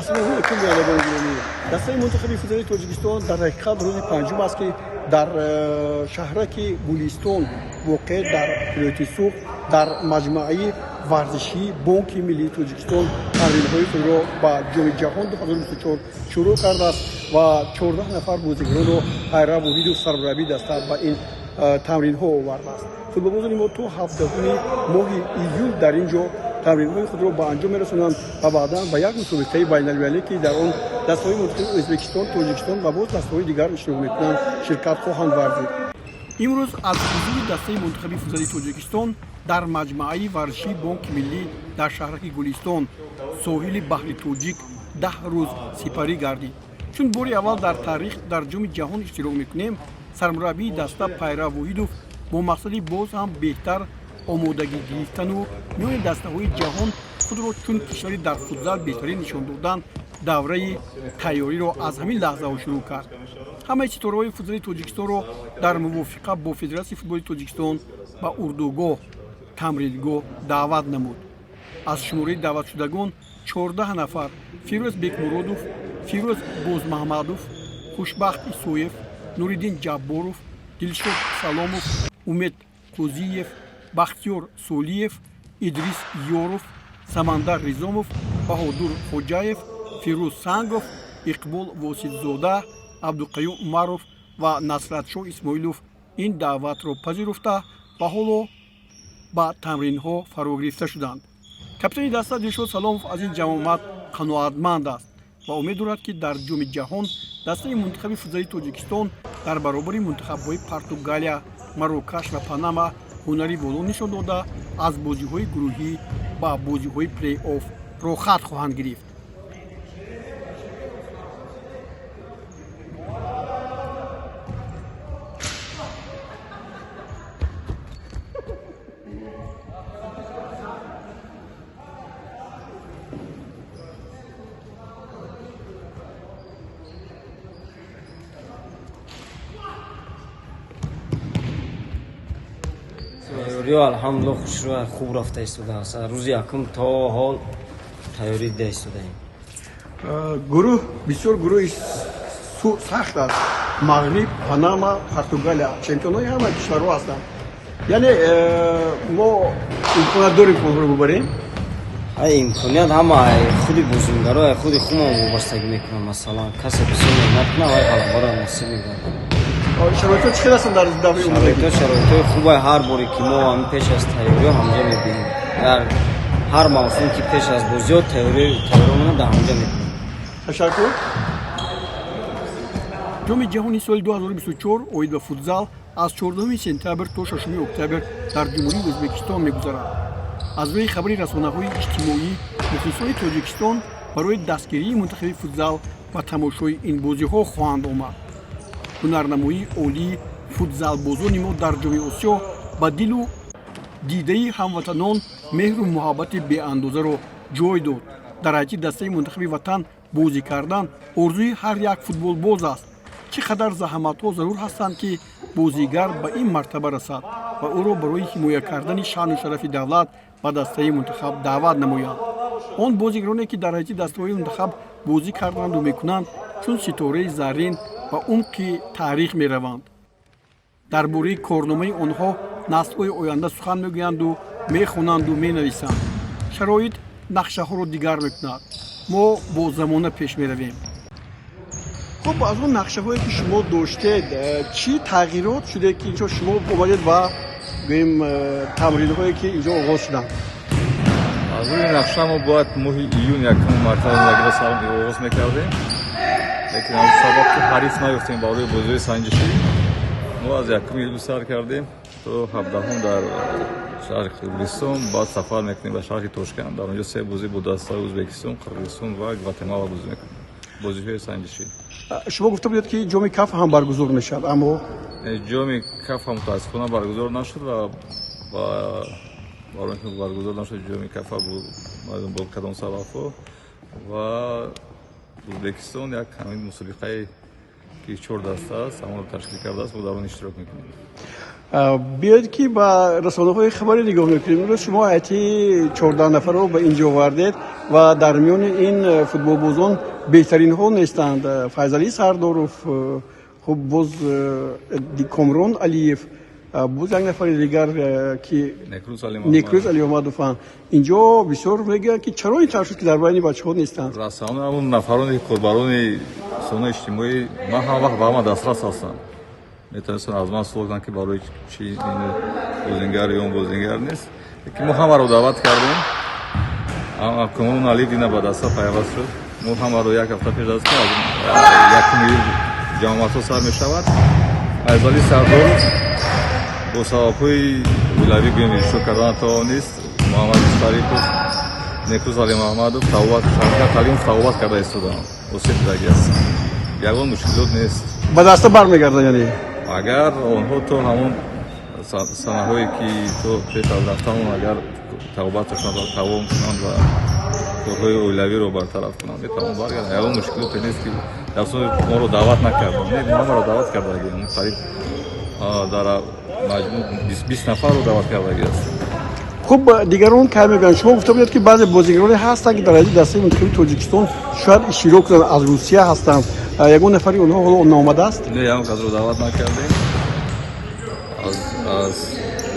Ассалому алайкум, бинандагони гиромӣ. Дастаи мунтахаби футзали Тоҷикистон дар ҳақиқат рӯзи панҷум аст, ки дар шаҳраки Гулистон, воқеъ дар вилояти Суғд, дар маҷмӯаи варзишии Бонки миллии Тоҷикистон тамринҳои худро ба Ҷоми ҷаҳон 2024 шурӯъ кардааст ва 14 нафар бозигаронро Ҳайра Воҳидов, сармураббии даста, ба ин тамринҳо овардааст. Футболбозони мо то 17-уми моҳи июл дар ин ҷо тамринҳои худро ба анҷом мерасонанд ва баъдан ба як мусобиқаи байналмилалӣ, ки дар он дастаҳои мунтахаби Ӯзбекистон, Тоҷикистон ва боз дастаҳои дигар иштирок мекунанд, ширкат хоҳанд варзид. Имрӯз аз ҳузури дастаи мунтахаби футзали Тоҷикистон дар маҷмӯаи варзишии Бонки миллӣ дар шаҳраки Гулистон, соҳили баҳри Тоҷик, 10 рӯз сипарӣ гардид. Чун бори аввал дар таърих дар Ҷоми ҷаҳон иштирок мекунем, сармураббии даста Пайрав Воҳидов бо мақсади боз ҳам беҳтар омодагӣ гирифтану миёни дастаҳои ҷаҳон худро чун кишвари дар футзал беҳтарин нишон додан, давраи тайёриро аз ҳамин лаҳзаҳо шурӯъ кард. Ҳамаи ситораҳои футзали Тоҷикистонро дар мувофиқа бо Федератсияи футболи Тоҷикистон ба урдугоҳ, тамрингоҳ даъват намуд. Аз шумораи даъватшудагон 14 нафар: Фирӯз Бекмуродов, Фирӯз Бозмаҳмадов, Хушбахт Исоев, Нуриддин Ҷабборов, Дилшод Саломов, Умед Қӯзиев, Бахтиёр Солиев, Идрис Ёров, Самандар Ризомов, Баҳодур Хоҷаев, Фирӯз Сангов, Иқбол Воситзода, Абдуқаюм Умаров ва Насратшоҳ Исмоилов ин даъватро пазируфта ва ҳоло ба тамринҳо фаро гирифта шуданд. Капитани даста Дилшод Саломов аз ин ҷамъомад қаноатманд аст ва умед дорад, ки дар Ҷоми ҷаҳон дастаи мунтахаби футзали Тоҷикистон дар баробари мунтахабҳои Португалия, Марокаш ва Панама ҳунари воло нишон дода, аз бозиҳои гурӯҳӣ ба бозиҳои плей-офф роҳхат хоҳанд гирифт. Тайёриҳо, алҳамдулилла, хушрӯ, хуб рафта истодааст. Рӯзи якум то ҳол тайёрӣ дида истодаем. Гурӯҳ бисёр гурӯҳи сахт аст: Мағриб, Панама, Португалия чемпионҳои ҳама кишварҳо ҳастанд. Яъне мо имконият дорем, ки онҳоро бубарем? Ай, имконият ҳама худи бозингаро, худи худмон вобастагӣ мекунам. Масалан, касе бисёр меҳнат кунад, вай ғалабаро насиб мегардад. Шароитҳо чӣ хел ҳастанд дар давраи омодагӣ? Шароитҳо, шароитҳои хубай. Ҳар боре ки мо ҳамин пеш аз тайёриҳо ҳамҷа мебинем, дар ҳар мавсум ки пеш аз бозиҳо тайёриҳомона дар ҳамҷа мекунем. Ташаккур. Ҷоми ҷаҳони соли 2024 оид ба футзал аз 14 сентябр то 6 октябр дар Ҷумҳурии Ӯзбекистон мегузарад. Аз рӯи хабари расонаҳои иҷтимоӣ, мухлисони Тоҷикистон барои дастгирии мунтахаби футзал ба тамошои ин бозиҳо хоҳанд омад. Ҳунарнамоии олии футзалбозони мо дар Ҷоми Осиё ба дилу дидаи ҳамватанон меҳру муҳаббати беандозаро ҷой дод. Дар ҳайати дастаи мунтахаби ватан бозӣ кардан орзуи ҳар як футболбоз аст. Чӣ қадар заҳматҳо зарур ҳастанд, ки бозигар ба ин мартаба расад ва ӯро барои ҳимоя кардани шаъну шарафи давлат ба дастаи мунтахаб даъват намоянд. Он бозигароне, ки дар ҳайати дастаҳои мунтахаб бозӣ карданду мекунанд, чун ситораи заррин ба умқи таърих мераванд. Дар бораи корномаи онҳо наслҳои оянда сухан мегӯянду, мехонанду, менависанд. Шароит нақшаҳоро дигар мекунад. Мо бо замона пеш меравем. Хуб, аз он нақшаҳое, ки шумо доштед, чӣ тағйирот шуде, ки инҷо шумо омадед ва гӯем, тамринҳое, ки инҷо оғоз шуданд? Аз рӯи нақша мо бояд моҳи июн якум мартаба лагера оғоз мекардем, лекин аз сабаб ки ҳариф наёфтем барои бозиҳои санҷишӣ, мо аз якуми июл сар кардем то 17-ум дар шаҳри Қирғизистон. Баъд сафар мекунем ба шаҳри Тошканд, дар онҷо се бозӣ бо дастаи Ӯзбекистон, Қирғизистон ва Гватемала бозӣ мекунем, бозиҳои санҷишӣ. Шумо гуфта будед, ки Ҷоми КАФ ҳам баргузор мешавад, аммо Ҷоми КАФ ҳам мутаассифона баргузор нашуд ва барои ин ки баргузор нашуд ҷоми КАФа, бо кадом сабабҳо, ва Ӯзбекистон як ҳамин мусобиқае, ки чор даста аст, ҳамонро ташкил кардааст, мо дар он иштирок мекунем. Биёед, ки ба расонаҳои хабарӣ нигоҳ мекунем. Имрӯз шумо ҳайати 14 нафарро ба ин ҷо овардед ва дар миёни ин футболбозон беҳтаринҳо нестанд. Файзалӣ Сардоров, хуб, боз Комрон Алиев, боз як нафари дигар, ки Некрӯз Алимамадованд. Инҷо бисёр мегӯянд, ки чаро ин тавр шуд, ки дар байни бачаҳо нестанд. Расона, ҳамун нафароне, корбарони расонаи иҷтимоӣ, ман ҳама вақт ба ҳама дастрас ҳастам, метавонистанд аз ман суол кунанд, ки барои чи ин бозингар ё он бозингар нест. Лекин мо ҳамаро даъват кардем. Комрон Алиев ина ба даста пайваст шуд. Мо ҳамаро як ҳафта пеш аз ки 1-уми июл ҷамоатҳо сар мешавад. Файзалӣ Сардоров бо сабабҳои оилавӣ, гӯем, иштирок кардан натавонист. Муҳаммад Шарипов, Некрӯз Алимаҳмадов тавбат, Шавкат Алимов тавбат карда истодаанд, осеб дидаги ҳастанд. Ягон мушкилот нест. Ба даста бармегарданд, яъне? Агар онҳо то ҳамон санаҳое, ки то пеш аз рафтанон, агар тавбаташон тамом кунанд ва корҳои оилавиро бартараф кунанд, метавон баргарданд. Ягон мушкилоте нест, ки дар моро даъват накарданд. Не, мо ҳамаро даъват кардагием, қариб дар маҷмӯъ 20 нафарро даъват кардаги ҳастем. Хуб, дигарон кай мегӯянд? Шумо гуфта будед, ки баъзе бозигароне ҳастанд, ки дар ҳайати дастаи мунтахаби Тоҷикистон шояд иштирок кунанд, аз Русия ҳастанд. Ягон нафари онҳо ҳоло наомадааст? Не, ягон касро даъват накардем. Аз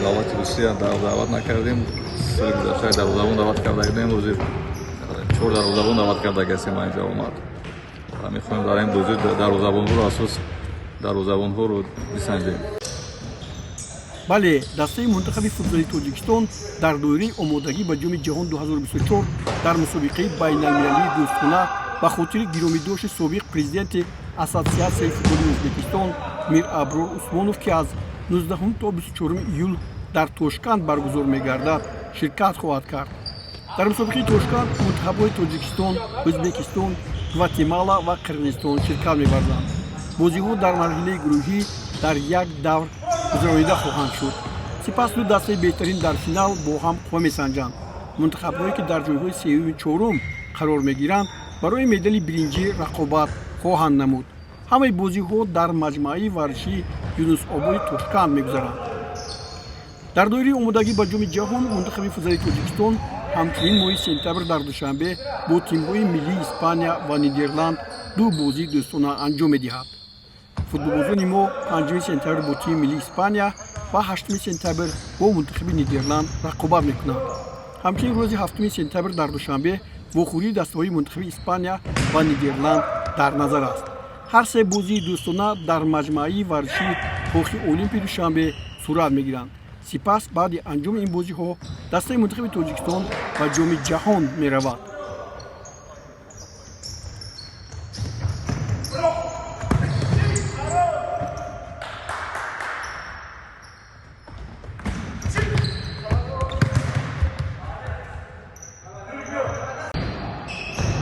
давлати Русия даъват накардем. Соли гузашта дарвозабон даъват карда будем, ҳозир чор дарвозабон даъват кардаги ҳастем. Инҷа омад ва мехоҳем дар ин бозӣ дарвозабонҳоро, асос дарвозабонҳоро бисанҷем. Бале, дастаи мунтахаби футзали Тоҷикистон дар доираи омодагӣ ба Ҷоми ҷаҳон 2024 дар мусобиқаи байналмилалии дӯстона ба хотири гиромидошти собиқ президенти Ассотсиатсияи футболи Ӯзбекистон Мир Аброр Усмонов, ки аз 19 то 24 июл дар Тошканд баргузор мегардад, ширкат хоҳад кард. Дар мусобиқаи Тошканд мунтахабҳои Тоҷикистон, Ӯзбекистон, Гватемала ва Қирғизистон ширкат меварзанд. Бозиҳо дар марҳилаи гурӯҳӣ дар як давр гузаронида хоҳанд шуд. Сипас ду дастаи беҳтарин дар финал бо ҳам қувва месанҷанд. Мунтахабҳое, ки дар ҷойҳои сеюми чорум қарор мегиранд, барои медали биринҷӣ рақобат хоҳанд намуд. Ҳамаи бозиҳо дар маҷмӯаи варзишии Юнусободи Тошканд мегузаранд. Дар доираи омодагӣ ба Ҷоми ҷаҳон мунтахаби футзали Тоҷикистон ҳамчунин моҳи сентябр дар Душанбе бо тимҳои миллии Испания ва Нидерланд ду бозии дӯстона анҷом медиҳад. Футболбозони мо 5 сентябр бо тими миллии Испания ва 8 сентябр бо мунтахаби Нидерланд рақобат мекунанд. Ҳамчунин рӯзи 7 сентябр дар Душанбе вохӯрии дастаҳои мунтахаби Испания ва Нидерланд дар назар аст. Ҳар се бозии дӯстона дар маҷмӯаи варзишии Кохи Олимпи Душанбе сурат мегиранд. Сипас баъди анҷоми ин бозиҳо дастаи мунтахаби Тоҷикистон ба Ҷоми ҷаҳон меравад.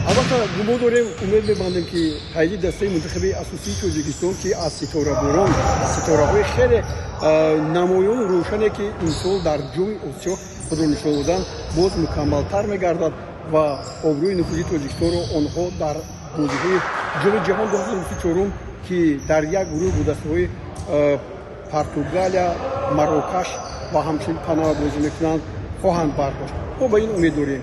Албатта, гумон дорем, умед мебандем, ки ҳайати дастаи мунтахаби асосии Тоҷикистон, ки аз ситораборон, аз ситораҳои хеле намоёну рӯшане, ки имсол дар Ҷоми Осиё худро нишон доданд, боз мукаммалтар мегардад ва обрӯи нуфузи Тоҷикистонро онҳо дар бозиҳои Ҷоми ҷаҳон 2024, ки дар як гурӯҳ бо дастаҳои Португалия, Марокаш ва ҳамчунин Панама бозӣ мекунанд, хоҳанд бардошт. Мо ба ин умед дорем.